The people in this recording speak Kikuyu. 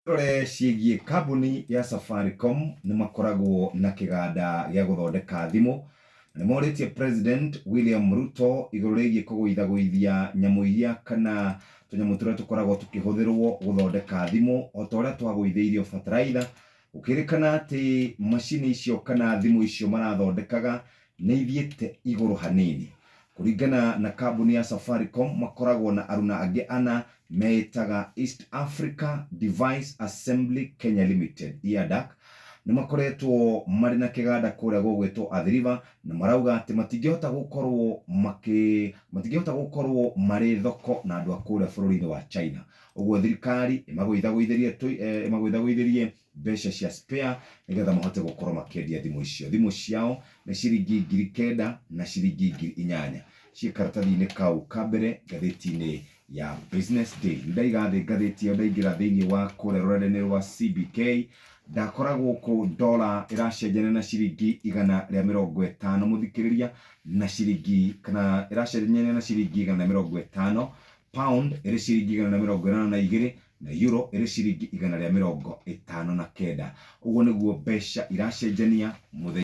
Rore ciĩgiĩ kambuni ya Safaricom nĩ makoragwo na kĩganda gĩa gũthondeka thimũ na nĩ morĩtie President William Ruto igũrũ rĩgiĩ kũgũithagũithia nyamũ iria kana tũnyamũ tũrĩa tũkoragwo tũkĩhũthĩrwo gũthondeka thimũ o ta ũrĩa twagũithĩirio bataraitha. Gũkĩrĩkana atĩ macini icio kana thimũ icio marathondekaga nĩ ithiĩte igũrũ hanini. Kũringana na kambuni ya Safaricom makoragwo na aruna angĩ ana meĩtaga East Africa Device Assembly Kenya Limited, EADAC, nĩ makoretwo marĩ na kĩganda kũrĩa gũgwĩtwo Athi River na marauga atĩ matingĩhota gũkorwo makĩ matingĩhota gũkorwo marĩ thoko na andũ a kũrĩa bũrũri-inĩ wa China. Ũguo thirikari ĩmagũithagũithĩrie ĩmagũithagũithĩrie mbeca cia spare nĩgetha mahote gũkorwo makĩendia thimũ icio. Thimũ ciao nĩ ciringi 9,000 na ciringi 8,000 ciĩ karatathi-inĩ kau ka mbere ngathĩti-inĩ ya Business Day. Ndaiga thĩ ngathĩti ĩyo ndaingĩra thĩinĩ wa kũrĩa rũrenda-inĩ rwa CBK ndakora gũkũ dola ĩracenjania na ciringi 150 mũthikĩrĩria na ciringi kana ĩracenjania na ciringi 150, pound ĩrĩ ciringi 182 na euro ĩrĩ ciringi 159. Ũguo nĩguo mbeca iracenjania mũthenya.